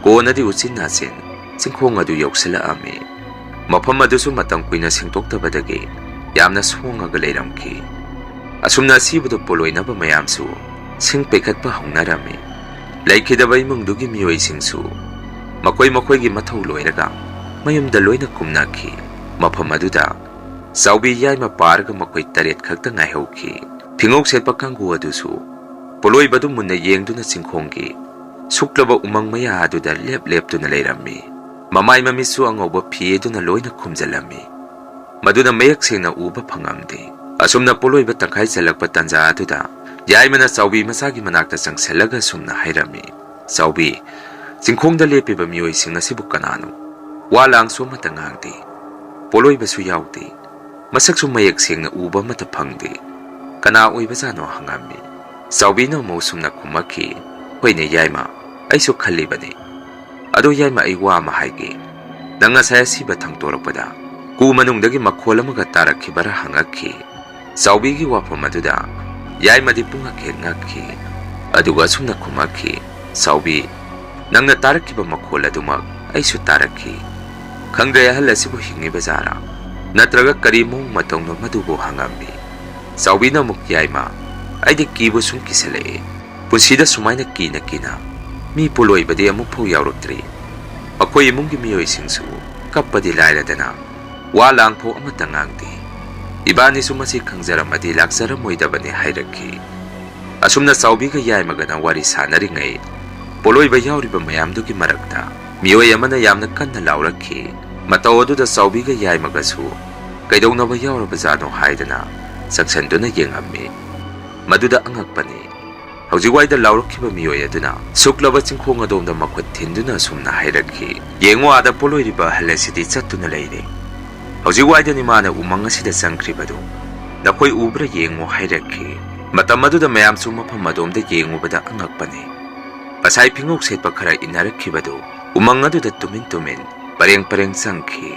ꯀꯣꯟꯅꯗꯤ ꯎꯆꯤꯟ ꯅꯥꯆꯤꯟ ꯆꯤꯡꯈꯣꯡ ꯑꯗꯨ ꯌꯧꯁꯤꯜꯂꯛꯑꯝꯃꯤ꯫ ꯃꯐꯝ ꯑꯗꯨꯁꯨ ꯃꯇꯝ ꯀꯨꯏꯅ ꯁꯦꯡꯗꯣꯛꯇꯕꯗꯒꯤ ꯌꯥꯝꯅ ꯁꯣꯡꯉꯒ ꯂꯩꯔꯝꯈꯤ꯫ ꯑꯁꯨꯝꯅ ꯑꯁꯤꯕꯗꯨ ꯄꯣꯂꯣꯏꯅꯕ ꯃꯌꯥꯝꯁꯨ ꯁꯤꯡ ꯄꯩꯈꯠꯄ ꯍꯧꯅꯔꯝꯃꯤ꯫ ꯂꯩꯈꯤꯗꯕ ꯏꯃꯨꯡꯗꯨꯒꯤ ꯃꯤꯑꯣꯏꯁꯤꯡꯁꯨ ꯃꯈꯣꯏ ꯃꯈꯣꯏꯒꯤ ꯃꯊꯧ ꯂꯣꯏꯔꯒ ꯃꯌꯨꯝꯗ ꯂꯣꯏꯅ ꯀꯨꯝꯅꯈꯤ꯫ ꯃꯐꯝ ꯑꯗꯨꯗ ꯆꯥꯎꯕꯤ ꯌꯥꯏꯃ ꯄꯥꯔꯒ ꯃꯈꯣꯏ ꯇꯔꯦꯠ ꯈꯛꯇ ꯉꯥꯏꯍꯧꯈꯤ꯫ ꯐꯤꯉꯧ ꯁꯦꯠꯄ ꯀꯥꯡꯕꯨ ꯑꯗꯨꯁꯨ ꯄꯣꯂꯣꯏꯕꯗꯨ ꯃꯨꯟꯅ ꯌꯦꯡꯗꯨꯅ ꯆꯤꯡꯈꯣꯡꯒꯤ ꯁꯨꯛꯂꯕ ꯎꯃꯪ ꯃꯌꯥ ꯑꯗꯨꯗ ꯂꯦꯞ ꯂꯦꯞꯇꯨꯅ ꯂꯩꯔꯝꯃꯤ꯫ ꯃꯃꯥꯏ ꯃꯃꯤꯠꯁꯨ ꯑꯉꯧꯕ ꯐꯤ ꯑꯗꯨꯅ ꯂꯣꯏꯅ ꯈꯨꯝꯖꯤꯜꯂꯝꯃꯤ꯫ ꯃꯗꯨꯅ ꯃꯌꯦꯛ ꯁꯦꯡꯅ ꯎꯕ ꯐꯪꯉꯝꯗꯦ꯫ ꯑꯁꯨꯝꯅ ꯄꯣꯂꯣꯏꯕ ꯇꯪꯈꯥꯏ ꯆꯜꯂꯛꯄ ꯇꯥꯟꯖꯥ ꯑꯗꯨꯗ ꯌꯥꯏꯃꯅ ꯆꯥꯎꯕꯤ ꯃꯆꯥꯒꯤ ꯃꯅꯥꯛꯇ ꯆꯪꯁꯤꯜꯂꯒ ꯁꯨꯝꯅ ꯍꯥꯏꯔꯝꯃꯤ, "ꯆꯥꯎꯕꯤ, ꯆꯤꯡꯈꯣꯡꯗ ꯂꯦꯞꯄꯤꯕ ꯃꯤꯑꯣꯏꯁꯤꯡ ꯑꯁꯤꯕꯨ ꯀꯅꯥꯅꯣ? ꯋꯥ ꯂꯥꯡꯁꯨ ꯑꯃꯠꯇ ꯉꯥꯡꯗꯦ, ꯄꯣꯠꯂꯣꯏꯕꯁꯨ ꯌꯥꯎꯗꯦ, ꯃꯁꯛꯁꯨ ꯃꯌꯦꯛ ꯁꯦꯡꯅ ꯎꯕ ꯑꯃꯠꯇ ꯐꯪꯗꯦ꯫ ꯀꯅꯥ ꯑꯣꯏꯕꯖꯥꯠꯅꯣ?" ꯍꯪꯉꯝꯃꯤ꯫ ꯆꯥꯎꯕꯤꯅ ꯑꯃꯨꯛ ꯁꯨꯝꯅ ꯈꯨꯝꯃꯛꯈꯤ, "ꯍꯣꯏꯅꯦ ꯌꯥꯏꯃ, ꯑꯩꯁꯨ ꯈꯜꯂꯤꯕꯅꯤ꯫ ꯑꯗꯣ ꯌꯥꯏꯃ, ꯑꯩ ꯋꯥ ꯑꯃ ꯍꯥꯏꯒꯦ꯫ ꯅꯪ ꯉꯁꯥꯏ ꯑꯁꯤꯕ ꯊꯥꯡꯇꯣꯔꯛꯄꯗ ꯀꯨ ꯃꯅꯨꯡꯗꯒꯤ ꯃꯈꯣꯜ ꯑꯃꯒ ꯇꯥꯔꯛꯈꯤꯕꯔꯥ?" ꯍꯪꯉꯛꯈꯤ꯫ ꯆꯥꯎꯕꯤꯒꯤ ꯋꯥꯐꯝ ꯑꯗꯨꯗ ꯌꯥꯏꯃꯗꯤ ꯄꯨꯡꯉꯛ ꯍꯦꯛ ꯉꯛꯈꯤ꯫ ꯑꯗꯨꯒ ꯑꯁꯨꯝꯅ ꯈꯨꯝꯃꯛꯈꯤ, "ꯆꯥꯎꯕꯤ, ꯅꯪꯅ ꯇꯥꯔꯛꯈꯤꯕ ꯃꯈꯣꯜ ꯑꯗꯨꯃꯛ ꯑꯩꯁꯨ ꯇꯥꯔꯛꯈꯤ꯫ ꯈꯪꯗ꯭ꯔꯦ ꯑꯍꯜ ꯑꯁꯤꯕꯨ ꯍꯤꯡꯉꯤꯕ ꯖꯥꯔꯥ ꯅꯠꯇ꯭ꯔꯒ ꯀꯔꯤ ꯃꯑꯣꯡ ꯃꯇꯧꯅꯣ ꯃꯗꯨꯕꯨ?" ꯍꯪꯉꯝꯃꯤ꯫ ꯆꯥꯎꯕꯤꯅ ꯑꯃꯨꯛ, "ꯌꯥꯏꯃ, ꯑꯩꯗꯤ ꯀꯤꯕꯨ ꯁꯨꯝ ꯀꯤꯁꯜꯂꯛꯑꯦ꯫ ꯄꯨꯟꯁꯤꯗ ꯁꯨꯃꯥꯏꯅ ꯀꯤꯅ ꯀꯤꯅ ꯃꯤ ꯄꯣꯂꯣꯏꯕꯗꯤ ꯑꯃꯨꯛ ꯐꯥꯎ ꯌꯥꯎꯔꯛꯇ꯭ꯔꯤ꯫ ꯑꯩꯈꯣꯏ ꯏꯃꯨꯡꯒꯤ ꯃꯤꯑꯣꯏꯁꯤꯡꯁꯨ ꯀꯞꯄꯗꯤ ꯂꯥꯏꯔꯗꯅ ꯋꯥ ꯂꯥꯡꯐꯥꯎ ꯑꯃꯠꯇ ꯉꯥꯡꯗꯦ꯫ ꯏꯕꯥꯅꯤꯁꯨ ꯃꯁꯤ ꯈꯪꯖꯔꯝꯃꯗꯤ ꯂꯥꯛꯆꯔꯝꯃꯣꯏꯗꯕꯅꯤ" ꯍꯥꯏꯔꯛꯈꯤ꯫ ꯑꯁꯨꯝꯅ ꯆꯥꯎꯕꯤꯒ ꯌꯥꯏꯃꯒꯅ ꯋꯥꯔꯤ ꯁꯥꯟꯅꯔꯤꯉꯩ, ꯄꯣꯠꯂꯣꯏꯕ ꯌꯥꯎꯔꯤꯕ ꯃꯌꯥꯝꯗꯨꯒꯤ ꯃꯔꯛꯇ ꯃꯤꯑꯣꯏ ꯑꯃꯅ ꯌꯥꯝꯅ ꯀꯟꯅ ꯂꯥꯎꯔꯛꯈꯤ꯫ ꯃꯇꯧ ꯑꯗꯨꯗ ꯆꯥꯎꯕꯤꯒ ꯌꯥꯏꯃꯒꯁꯨ ꯀꯩꯗꯧꯅꯕ ꯌꯥꯎꯔꯕꯖꯥꯠꯅꯣ ꯍꯥꯏꯗꯅ ꯆꯪꯁꯟꯗꯨꯅ ꯌꯦꯡꯉꯝꯃꯤ꯫ ꯃꯗꯨꯗ ꯑꯉꯛꯄꯅꯤ, ꯍꯧꯖꯤꯛꯋꯥꯏꯗ ꯂꯥꯎꯔꯛꯈꯤꯕ ꯃꯤꯑꯣꯏ ꯑꯗꯨꯅ ꯁꯨꯛꯂꯕ ꯆꯤꯡꯈꯣꯡ ꯑꯗꯣꯝꯗ ꯃꯈꯨꯠ ꯊꯤꯟꯗꯨꯅ ꯑꯁꯨꯝꯅ ꯍꯥꯏꯔꯛꯈꯤ, "ꯌꯦꯡꯉꯨ, ꯑꯥꯗ ꯄꯣꯠꯂꯣꯏꯔꯤꯕ ꯑꯍꯜ ꯑꯁꯤꯗꯤ ꯆꯠꯇꯨꯅ ꯂꯩꯔꯦ꯫ ꯍꯧꯖꯤꯛꯋꯥꯏꯗꯅꯤ ꯃꯥꯅ ꯎꯃꯪ ꯑꯁꯤꯗ ꯆꯪꯈ꯭ꯔꯤꯕꯗꯨ꯫ ꯅꯈꯣꯏ ꯎꯕ꯭ꯔꯥ ꯌꯦꯡꯉꯨ" ꯍꯥꯏꯔꯛꯈꯤ꯫ ꯃꯇꯝ ꯑꯗꯨꯗ ꯃꯌꯥꯝꯁꯨ ꯃꯐꯝ ꯑꯗꯣꯝꯗ ꯌꯦꯡꯉꯨꯕꯗ ꯑꯉꯛꯄꯅꯤ꯫ ꯉꯁꯥꯏ ꯐꯤꯉꯧ ꯁꯦꯠꯄ ꯈꯔ ꯏꯟꯅꯔꯛꯈꯤꯕꯗꯨ ꯎꯃꯪ ꯑꯗꯨꯗ ꯇꯨꯃꯤꯟ ꯇꯨꯃꯤꯟ ꯄꯔꯦꯡ ꯄꯔꯦꯡ ꯆꯪꯈꯤ꯫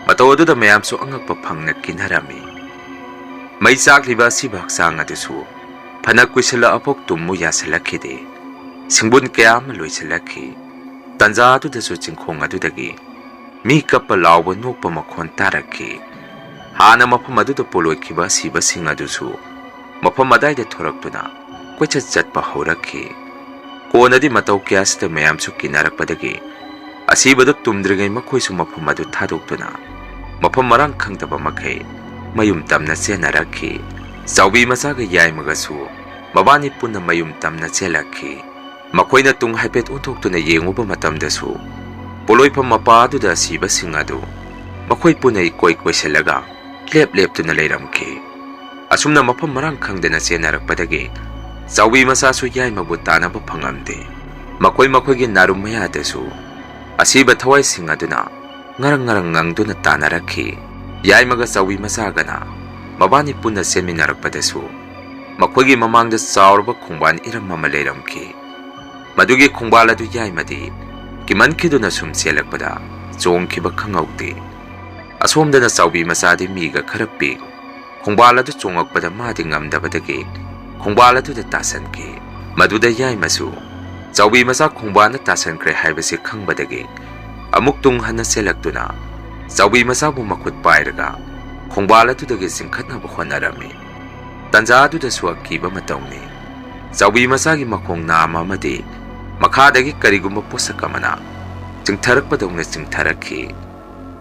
ꯃꯇꯧ ꯑꯗꯨꯗ ꯃꯌꯥꯝꯁꯨ ꯑꯉꯛꯄ ꯐꯪꯅ ꯀꯤꯟꯅꯔꯝꯃꯤ꯫ ꯃꯩ ꯆꯥꯛꯂꯤꯕ ꯑꯁꯤꯕ ꯍꯛꯆꯥꯡ ꯑꯗꯨꯁꯨ ꯐꯅ ꯀꯨꯏꯁꯜꯂꯛꯑꯐꯥꯎ ꯇꯨꯝꯃꯨ ꯌꯥꯁꯤꯜꯂꯛꯈꯤꯗꯦ꯫ ꯁꯤꯡꯕꯨꯟ ꯀꯌꯥ ꯑꯃ ꯂꯣꯏꯁꯤꯜꯂꯛꯈꯤ꯫ ꯇꯟꯖꯥ ꯑꯗꯨꯗꯁꯨ ꯆꯤꯡꯈꯣꯡ ꯑꯗꯨꯗꯒꯤ ꯃꯤ ꯀꯞꯄ ꯂꯥꯎꯕ ꯅꯣꯛꯄ ꯃꯈꯣꯟ ꯇꯥꯔꯛꯈꯤ꯫ ꯍꯥꯟꯅ ꯃꯐꯝ ꯑꯗꯨꯗ ꯄꯣꯂꯣꯏꯈꯤꯕ ꯑꯁꯤꯕꯁꯤꯡ ꯑꯗꯨꯁꯨ ꯃꯐꯝ ꯑꯗꯥꯏꯗ ꯊꯣꯔꯛꯇꯨꯅ ꯀꯣꯏꯆꯠ ꯆꯠꯄ ꯍꯧꯔꯛꯈꯤ꯫ ꯀꯣꯟꯅꯗꯤ ꯃꯇꯧ ꯀꯌꯥꯁꯤꯗ ꯃꯌꯥꯝꯁꯨ ꯀꯤꯅꯔꯛꯄꯗꯒꯤ ꯑꯁꯤꯕꯗꯨ ꯇꯨꯝꯗ꯭ꯔꯤꯉꯩ ꯃꯈꯣꯏꯁꯨ ꯃꯐꯝ ꯑꯗꯨ ꯊꯥꯗꯣꯛꯇꯨꯅ ꯃꯐꯝ ꯃꯔꯥꯡ ꯈꯪꯗꯕ ꯃꯈꯩ ꯃꯌꯨꯝ ꯇꯝꯅ ꯆꯦꯟꯅꯔꯛꯈꯤ꯫ ꯆꯥꯎꯕꯤ ꯃꯆꯥꯒ ꯌꯥꯏꯃꯒꯁꯨ ꯃꯕꯥꯅꯤ ꯄꯨꯟꯅ ꯃꯌꯨꯝ ꯇꯝꯅ ꯆꯦꯜꯂꯛꯈꯤ꯫ ꯃꯈꯣꯏꯅ ꯇꯨꯡ ꯍꯥꯏꯐꯦꯠ ꯑꯣꯟꯊꯣꯛꯇꯨꯅ ꯌꯦꯡꯉꯨꯕ ꯃꯇꯝꯗꯁꯨ ꯄꯣꯂꯣꯏꯐꯝ ꯃꯄꯥ ꯑꯗꯨꯗ ꯑꯁꯤꯕꯁꯤꯡ ꯑꯗꯨ ꯃꯈꯣꯏ ꯄꯨꯟꯅ ꯏꯀꯣꯏ ꯀꯣꯏꯁꯤꯜꯂꯒ ꯂꯦꯞ ꯂꯦꯞꯇꯨꯅ ꯂꯩꯔꯝꯈꯤ꯫ ꯑꯁꯨꯝꯅ ꯃꯐꯝ ꯃꯔꯥꯡ ꯈꯪꯗꯅ ꯆꯦꯟꯅꯔꯛꯄꯗꯒꯤ ꯆꯥꯎꯕꯤ ꯃꯆꯥꯁꯨ ꯌꯥꯏꯃꯕꯨ ꯇꯥꯟꯅꯕ ꯐꯪꯉꯝꯗꯦ꯫ ꯃꯈꯣꯏ ꯃꯈꯣꯏꯒꯤ ꯅꯥꯔꯨꯝ ꯃꯌꯥꯗꯁꯨ ꯑꯁꯤꯕ ꯊꯋꯥꯏꯁꯤꯡ ꯑꯗꯨꯅ ꯉꯔꯪ ꯉꯔꯪ ꯉꯪꯗꯨꯅ ꯇꯥꯟꯅꯔꯛꯈꯤ꯫ ꯌꯥꯏꯃꯒ ꯆꯥꯎꯕꯤ ꯃꯆꯥꯒꯅ ꯃꯕꯥꯅꯤ ꯄꯨꯟꯅ ꯆꯦꯟꯃꯤꯟꯅꯔꯛꯄꯗꯁꯨ ꯃꯈꯣꯏꯒꯤ ꯃꯃꯥꯡꯗ ꯆꯥꯎꯔꯕ ꯈꯣꯡꯕꯥꯟ ꯏꯔꯝ ꯑꯃ ꯂꯩꯔꯝꯈꯤ꯫ ꯃꯗꯨꯒꯤ ꯈꯣꯡꯕꯥꯜ ꯑꯗꯨ ꯌꯥꯏꯃꯗꯤ ꯀꯤꯃꯟꯈꯤꯗꯨꯅ ꯁꯨꯝ ꯆꯦꯜꯂꯛꯄꯗ ꯆꯣꯡꯈꯤꯕ ꯈꯪꯍꯧꯗꯦ꯫ ꯑꯁꯣꯝꯗꯅ ꯆꯥꯎꯕꯤ ꯃꯆꯥꯗꯤ ꯃꯤꯒ ꯈꯔ ꯄꯤꯛ ꯈꯣꯡꯕꯥꯜ ꯑꯗꯨ ꯆꯣꯡꯉꯛꯄꯗ ꯃꯥꯗꯤ ꯉꯝꯗꯕꯗꯒꯤ ꯈꯣꯡꯕꯥꯜ ꯑꯗꯨꯗ ꯇꯥꯁꯟꯈꯤ꯫ ꯃꯗꯨꯗ ꯌꯥꯏꯃꯁꯨ ꯆꯥꯎꯕꯤ ꯃꯆꯥ ꯈꯣꯡꯕꯥꯜꯗ ꯇꯥꯁꯟꯈ꯭ꯔꯦ ꯍꯥꯏꯕꯁꯤ ꯈꯪꯕꯗꯒꯤ ꯑꯃꯨꯛ ꯇꯨꯡ ꯍꯟꯅ ꯆꯦꯜꯂꯛꯇꯨꯅ ꯆꯥꯎꯕꯤ ꯃꯆꯥꯕꯨ ꯃꯈꯨꯠ ꯄꯥꯏꯔꯒ ꯈꯣꯡꯕꯥꯜ ꯑꯗꯨꯗꯒꯤ ꯆꯤꯡꯈꯠꯅꯕ ꯍꯣꯠꯅꯔꯝꯃꯤ꯫ ꯇꯟꯖꯥ ꯑꯗꯨꯗꯁꯨ ꯑꯀꯤꯕ ꯃꯇꯧꯅꯤ꯫ ꯆꯥꯎꯕꯤ ꯃꯆꯥꯒꯤ ꯃꯈꯣꯡ ꯅꯥꯝꯃ ꯑꯃꯗꯤ ꯃꯈꯥꯗꯒꯤ ꯀꯔꯤꯒꯨꯝꯕ ꯄꯣꯠꯁꯛ ꯑꯃꯅ ꯆꯤꯡꯊꯔꯛꯄꯗꯧꯅ ꯆꯤꯡꯊꯔꯛꯈꯤ꯫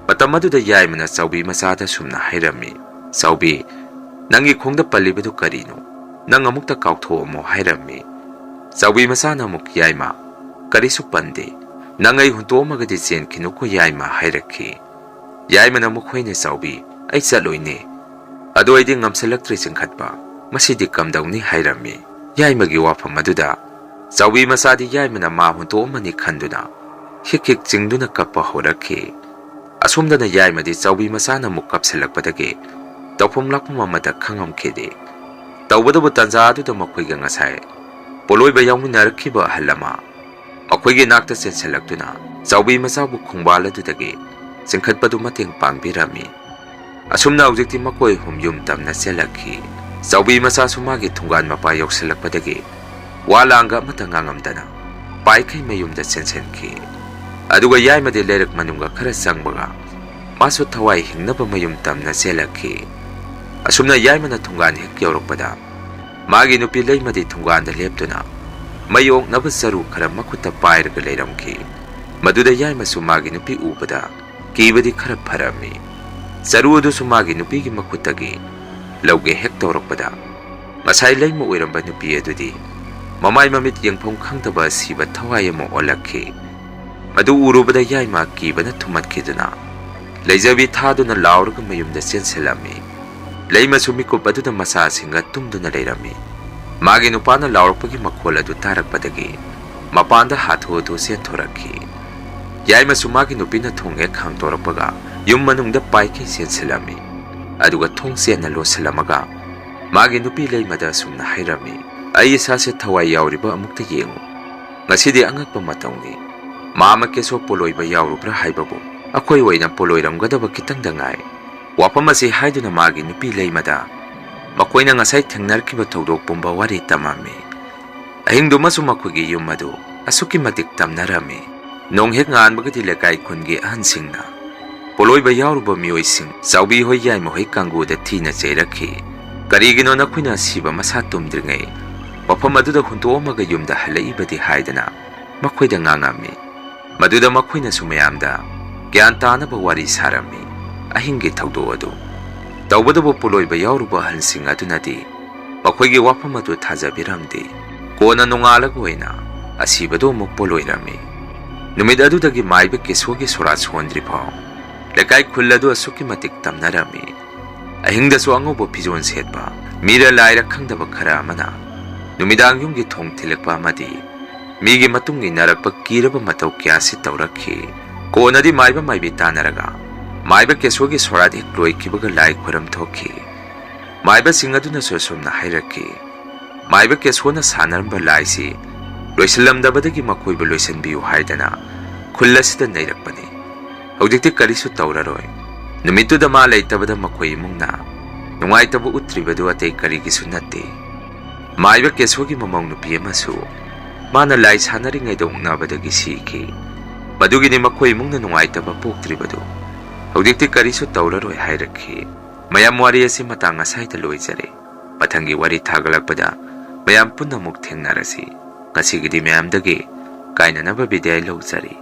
ꯃꯇꯝ ꯑꯗꯨꯗ ꯌꯥꯏꯃꯅ ꯆꯥꯎꯕꯤ ꯃꯆꯥꯗ ꯁꯨꯝꯅ ꯍꯥꯏꯔꯝꯃꯤ, "ꯆꯥꯎꯕꯤ, ꯅꯪꯒꯤ ꯈꯣꯡꯗ ꯄꯜꯂꯤꯕꯗꯨ ꯀꯔꯤꯅꯣ? ꯅꯪ ꯑꯃꯨꯛꯇ ꯀꯥꯎꯊꯣꯛꯑꯝꯃꯣ" ꯍꯥꯏꯔꯝꯃꯤ꯫ ꯆꯥꯎꯕꯤ ꯃꯆꯥꯅ ꯑꯃꯨꯛ, "ꯌꯥꯏꯃ, ꯀꯔꯤꯁꯨ ꯄꯟꯗꯦ꯫ ꯅꯪ ꯑꯩ ꯍꯨꯟꯇꯣꯛꯑꯝꯃꯒꯗꯤ ꯆꯦꯟꯈꯤꯅꯨꯀꯣ ꯌꯥꯏꯃ" ꯍꯥꯏꯔꯛꯈꯤ꯫ ꯌꯥꯏꯃꯅ ꯑꯃꯨꯛ, "ꯍꯣꯏꯅꯦ ꯆꯥꯎꯕꯤ, ꯑꯩ ꯆꯠꯂꯣꯏꯅꯦ꯫ ꯑꯗꯣ ꯑꯩꯗꯤ ꯉꯝꯁꯤꯜꯂꯛꯇ꯭ꯔꯦ ꯆꯤꯡꯈꯠꯄ꯫ ꯃꯁꯤꯗꯤ ꯀꯝꯗꯧꯅꯤ?" ꯍꯥꯏꯔꯝꯃꯤ꯫ ꯌꯥꯏꯃꯒꯤ ꯋꯥꯐꯝ ꯑꯗꯨꯗ ꯆꯥꯎꯕꯤ ꯃꯆꯥꯗꯤ ꯌꯥꯏꯃꯅ ꯃꯥ ꯍꯨꯟꯇꯣꯛꯑꯝꯃꯅꯤ ꯈꯟꯗꯨꯅ ꯍꯤꯛ ꯍꯤꯛ ꯆꯤꯡꯗꯨꯅ ꯀꯞꯄ ꯍꯧꯔꯛꯈꯤ꯫ ꯑꯁꯣꯝꯗꯅ ꯌꯥꯏꯃꯗꯤ ꯆꯥꯎꯕꯤ ꯃꯆꯥꯅ ꯑꯃꯨꯛ ꯀꯞꯁꯤꯜꯂꯛꯄꯗꯒꯤ ꯇꯧꯐꯝ ꯂꯥꯛꯐꯝ ꯑꯃꯠꯇ ꯈꯪꯉꯝꯈꯤꯗꯦ꯫ ꯇꯧꯕꯇꯕꯨ ꯇꯟꯖꯥ ꯑꯗꯨꯗ ꯃꯈꯣꯏꯒ ꯉꯁꯥꯏ ꯄꯣꯠꯂꯣꯏꯕ ꯌꯥꯎꯃꯤꯟꯅꯔꯛꯈꯤꯕ ꯑꯍꯜ ꯑꯃ ꯃꯈꯣꯏꯒꯤ ꯅꯥꯛꯇ ꯆꯦꯟꯁꯤꯜꯂꯛꯇꯨꯅ ꯆꯥꯎꯕꯤ ꯃꯆꯥꯕꯨ ꯈꯣꯡꯕꯥꯜ ꯑꯗꯨꯗꯒꯤ ꯆꯤꯡꯈꯠꯄꯗꯨ ꯃꯇꯦꯡ ꯄꯥꯡꯕꯤꯔꯝꯃꯤ꯫ ꯑꯁꯨꯝꯅ ꯍꯧꯖꯤꯛꯇꯤ ꯃꯈꯣꯏ ꯑꯍꯨꯝ ꯌꯨꯝ ꯇꯝꯅ ꯆꯦꯜꯂꯛꯈꯤ꯫ ꯆꯥꯎꯕꯤ ꯃꯆꯥꯁꯨ ꯃꯥꯒꯤ ꯊꯣꯡꯒꯥꯟ ꯃꯄꯥ ꯌꯧꯁꯤꯜꯂꯛꯄꯗꯒꯤ ꯋꯥ ꯂꯥꯡꯒ ꯑꯃꯠꯇ ꯉꯥꯡꯉꯝꯗꯅ ꯄꯥꯏꯈꯩ ꯃꯌꯨꯝꯗ ꯆꯦꯟꯁꯤꯟꯈꯤ꯫ ꯑꯗꯨꯒ ꯌꯥꯏꯃꯗꯤ ꯂꯩꯔꯛ ꯃꯅꯨꯡꯒ ꯈꯔ ꯆꯪꯕꯒ ꯃꯥꯁꯨ ꯊꯋꯥꯏ ꯍꯤꯡꯅꯕ ꯃꯌꯨꯝ ꯇꯝꯅ ꯆꯦꯜꯂꯛꯈꯤ꯫ ꯑꯁꯨꯝꯅ ꯌꯥꯏꯃꯅ ꯊꯣꯡꯒꯥꯟ ꯍꯦꯛ ꯌꯧꯔꯛꯄꯗ ꯃꯥꯒꯤ ꯅꯨꯄꯤ ꯂꯩꯃꯗꯤ ꯊꯣꯡꯒꯥꯟꯗ ꯂꯦꯞꯇꯨꯅ ꯃꯩ ꯑꯣꯛꯅꯕ ꯆꯔꯨ ꯈꯔ ꯃꯈꯨꯠꯇ ꯄꯥꯏꯔꯒ ꯂꯩꯔꯝꯈꯤ꯫ ꯃꯗꯨꯗ ꯌꯥꯏꯃꯁꯨ ꯃꯥꯒꯤ ꯅꯨꯄꯤ ꯎꯕꯗ ꯀꯤꯕꯗꯤ ꯈꯔ ꯐꯔꯝꯃꯤ꯫ ꯆꯔꯨ ꯑꯗꯨꯁꯨ ꯃꯥꯒꯤ ꯅꯨꯄꯤꯒꯤ ꯃꯈꯨꯠꯇꯒꯤ ꯂꯧꯒꯦ ꯍꯦꯛ ꯇꯧꯔꯛꯄꯗ ꯉꯁꯥꯏ ꯂꯩꯃ ꯑꯣꯏꯔꯝꯕ ꯅꯨꯄꯤ ꯑꯗꯨꯗꯤ ꯃꯃꯥꯏ ꯃꯃꯤꯠ ꯌꯦꯡꯐꯝ ꯈꯪꯗꯕ ꯑꯁꯤꯕ ꯊꯋꯥꯏ ꯑꯃ ꯑꯣꯜꯂꯛꯈꯤ꯫ ꯃꯗꯨ ꯎꯔꯨꯕꯗ ꯌꯥꯏꯃ ꯀꯤꯕꯅ ꯊꯨꯝꯃꯠꯈꯤꯗꯨꯅ ꯂꯩꯖꯕꯤ ꯊꯥꯗꯨꯅ ꯂꯥꯎꯔꯒ ꯃꯌꯨꯝꯗ ꯆꯦꯟꯁꯤꯜꯂꯝꯃꯤ꯫ ꯂꯩꯃꯁꯨ ꯃꯤꯀꯨꯞ ꯑꯗꯨꯗ ꯃꯆꯥꯁꯤꯡꯒ ꯇꯨꯝꯗꯨꯅ ꯂꯩꯔꯝꯃꯤ꯫ ꯃꯥꯒꯤ ꯅꯨꯄꯥꯅ ꯂꯥꯎꯔꯛꯄꯒꯤ ꯃꯈꯣꯜ ꯑꯗꯨ ꯇꯥꯔꯛꯄꯗꯒꯤ ꯃꯄꯥꯟꯗ ꯍꯥꯊꯨ ꯍꯥꯊꯨ ꯆꯦꯟꯊꯣꯔꯛꯈꯤ꯫ ꯌꯥꯏꯃꯁꯨ ꯃꯥꯒꯤ ꯅꯨꯄꯤꯅ ꯊꯣꯡ ꯍꯦꯛ ꯍꯥꯡꯗꯣꯔꯛꯄꯒ ꯌꯨꯝ ꯃꯅꯨꯡꯗ ꯄꯥꯏꯈꯩ ꯆꯦꯟꯁꯤꯜꯂꯝꯃꯤ꯫ ꯑꯗꯨꯒ ꯊꯣꯡ ꯆꯦꯠꯅ ꯂꯣꯟꯁꯤꯜꯂꯝꯃꯒ ꯃꯥꯒꯤ ꯅꯨꯄꯤ ꯂꯩꯃꯗ ꯑꯁꯨꯝꯅ ꯍꯥꯏꯔꯝꯃꯤ, "ꯑꯩ ꯏꯁꯥꯁꯦ ꯊꯋꯥꯏ ꯌꯥꯎꯔꯤꯕ ꯑꯃꯨꯛꯇ ꯌꯦꯡꯉꯨ꯫ ꯉꯁꯤꯗꯤ ꯑꯉꯛꯄ ꯃꯇꯧꯅꯤ꯫ ꯃꯥꯃ ꯀꯦꯁꯣ ꯄꯣꯂꯣꯏꯕ ꯌꯥꯎꯔꯨꯕ꯭ꯔꯥ ꯍꯥꯏꯕꯕꯨ ꯑꯩꯈꯣꯏ ꯑꯣꯏꯅ ꯄꯣꯂꯣꯏꯔꯝꯒꯗꯕ ꯈꯤꯇꯪꯗ ꯉꯥꯏ꯫" ꯋꯥꯐꯝ ꯑꯁꯤ ꯍꯥꯏꯗꯨꯅ ꯃꯥꯒꯤ ꯅꯨꯄꯤ ꯂꯩꯃꯗ ꯃꯈꯣꯏꯅ ꯉꯁꯥꯏ ꯊꯦꯡꯅꯔꯛꯈꯤꯕ ꯊꯧꯗꯣꯛ ꯄꯨꯝꯕ ꯋꯥꯔꯤ ꯇꯝꯃꯝꯃꯤ꯫ ꯑꯍꯤꯡꯗꯨꯃꯁꯨ ꯃꯈꯣꯏꯒꯤ ꯌꯨꯝ ꯑꯗꯨ ꯑꯁꯨꯛꯀꯤ ꯃꯇꯤꯛ ꯇꯝꯅꯔꯝꯃꯤ꯫ ꯅꯣꯡ ꯍꯦꯛ ꯉꯥꯟꯕꯒꯗꯤ ꯂꯩꯀꯥꯏ ꯈꯨꯟꯒꯤ ꯑꯍꯟꯁꯤꯡꯅ ꯄꯣꯂꯣꯏꯕ ꯌꯥꯎꯔꯨꯕ ꯃꯤꯑꯣꯏꯁꯤꯡ ꯆꯥꯎꯕꯤ ꯍꯣꯏ, ꯌꯥꯏꯃ ꯍꯣꯏ ꯀꯥꯡꯕꯨꯗ ꯊꯤꯅ ꯆꯩꯔꯛꯈꯤ꯫ "ꯀꯔꯤꯒꯤꯅꯣ ꯅꯈꯣꯏꯅ ꯑꯁꯤꯕ ꯃꯁꯥ ꯇꯨꯝꯗ꯭ꯔꯤꯉꯩ ꯃꯐꯝ ꯑꯗꯨꯗ ꯍꯨꯟꯗꯣꯛꯑꯝꯃꯒ ꯌꯨꯝꯗ ꯍꯜꯂꯛꯏꯕꯗꯤ?" ꯍꯥꯏꯗꯅ ꯃꯈꯣꯏꯗ ꯉꯥꯡꯉꯝꯃꯤ꯫ ꯃꯗꯨꯗ ꯃꯈꯣꯏꯅꯁꯨ ꯃꯌꯥꯝꯗ ꯒ꯭ꯌꯥꯟ ꯇꯥꯅꯕ ꯋꯥꯔꯤ ꯁꯥꯔꯝꯃꯤ꯫ ꯑꯍꯤꯡꯒꯤ ꯊꯧꯗꯣꯛ ꯑꯗꯨ ꯇꯧꯕꯇꯕꯨ ꯄꯣꯂꯣꯏꯕ ꯌꯥꯎꯔꯨꯕ ꯑꯍꯜꯁꯤꯡ ꯑꯗꯨꯅꯗꯤ ꯃꯈꯣꯏꯒꯤ ꯋꯥꯐꯝ ꯑꯗꯨ ꯊꯥꯖꯕꯤꯔꯝꯗꯦ꯫ ꯀꯣꯟꯅ ꯅꯣꯡꯉꯥꯜꯂꯒ ꯑꯣꯏꯅ ꯑꯁꯤꯕꯗꯨ ꯑꯃꯨꯛ ꯄꯣꯂꯣꯏꯔꯝꯃꯤ꯫ ꯅꯨꯃꯤꯠ ꯑꯗꯨꯗꯒꯤ ꯃꯥꯏꯕ ꯀꯦꯁꯣꯒꯤ ꯁꯣꯔꯥꯠ ꯁꯣꯟꯗ꯭ꯔꯤ ꯐꯥꯎ ꯂꯩꯀꯥꯏ ꯈꯨꯜ ꯑꯗꯨ ꯑꯁꯨꯛꯀꯤ ꯃꯇꯤꯛ ꯇꯝꯅꯔꯝꯃꯤ꯫ ꯑꯍꯤꯡꯗꯁꯨ ꯑꯉꯧꯕ ꯐꯤꯖꯣꯜ ꯁꯦꯠꯄ ꯃꯤꯔ ꯂꯥꯏꯔ ꯈꯪꯗꯕ ꯈꯔ ꯑꯃꯅ ꯅꯨꯃꯤꯗꯥꯡ ꯌꯨꯝꯒꯤ ꯊꯣꯡ ꯊꯤꯜꯂꯛꯄ ꯑꯃꯗꯤ ꯃꯤꯒꯤ ꯃꯇꯨꯡ ꯏꯟꯅꯔꯛꯄ ꯀꯤꯔꯕ ꯃꯇꯧ ꯀꯌꯥꯁꯤ ꯇꯧꯔꯛꯈꯤ꯫ ꯀꯣꯟꯅꯗꯤ ꯃꯥꯏꯕ ꯃꯥꯏꯕꯤ ꯇꯥꯟꯅꯔꯒ ꯃꯥꯏꯕ ꯀꯦꯁꯣꯒꯤ ꯁꯣꯔꯥꯠ ꯍꯦꯛ ꯂꯣꯏꯈꯤꯕꯒ ꯂꯥꯏ ꯈꯨꯔꯝ ꯊꯣꯛꯈꯤ꯫ ꯃꯥꯏꯕꯁꯤꯡ ꯑꯗꯨꯅꯁꯨ ꯑꯁꯨꯝꯅ ꯍꯥꯏꯔꯛꯈꯤ, "ꯃꯥꯏꯕ ꯀꯦꯁꯣꯅ ꯁꯥꯟꯅꯔꯝꯕ ꯂꯥꯏꯁꯤ ꯂꯣꯏꯁꯤꯜꯂꯝꯗꯕꯗꯒꯤ ꯃꯈꯣꯏꯕꯨ ꯂꯣꯏꯁꯤꯟꯕꯤꯌꯨ ꯍꯥꯏꯗꯅ ꯈꯨꯜ ꯑꯁꯤꯗ ꯅꯩꯔꯛꯄꯅꯤ꯫ ꯍꯧꯖꯤꯛꯇꯤ ꯀꯔꯤꯁꯨ ꯇꯧꯔꯔꯣꯏ꯫ ꯅꯨꯃꯤꯠꯇꯨꯗ ꯃꯥ ꯂꯩꯇꯕꯗ ꯃꯈꯣꯏ ꯏꯃꯨꯡꯅ ꯅꯨꯡꯉꯥꯏꯇꯕ ꯎꯠꯇ꯭ꯔꯤꯕꯗꯨ ꯑꯇꯩ ꯀꯔꯤꯒꯤꯁꯨ ꯅꯠꯇꯦ꯫ ꯃꯥꯏꯕ ꯀꯦꯁꯣꯒꯤ ꯃꯃꯧ ꯅꯨꯄꯤ ꯑꯃꯁꯨ ꯃꯥꯅ ꯂꯥꯏ ꯁꯥꯟꯅꯔꯤꯉꯩꯗ ꯑꯣꯛꯅꯕꯗꯒꯤ ꯁꯤꯈꯤ꯫ ꯃꯗꯨꯒꯤꯅꯤ ꯃꯈꯣꯏ ꯏꯃꯨꯡꯅ ꯅꯨꯡꯉꯥꯏꯇꯕ ꯄꯣꯛꯇ꯭ꯔꯤꯕꯗꯨ꯫ ꯍꯧꯖꯤꯛꯇꯤ ꯀꯔꯤꯁꯨ ꯇꯧꯔꯔꯣꯏ" ꯍꯥꯏꯔꯛꯈꯤ꯫ ꯃꯌꯥꯝ, ꯋꯥꯔꯤ ꯑꯁꯤ ꯃꯇꯥꯡ ꯑꯁꯥꯏꯗ ꯂꯣꯏꯖꯔꯦ꯫ ꯃꯊꯪꯒꯤ ꯋꯥꯔꯤ ꯊꯥꯒꯠꯂꯛꯄꯗ ꯃꯌꯥꯝ ꯄꯨꯟꯅ ꯑꯃꯨꯛ ꯊꯦꯡꯅꯔꯁꯤ꯫ ꯉꯁꯤꯒꯤꯗꯤ ꯃꯌꯥꯝꯗꯒꯤ ꯀꯥꯏꯅꯅꯕ ꯕꯤꯗꯥꯏ ꯂꯧꯖꯔꯤ꯫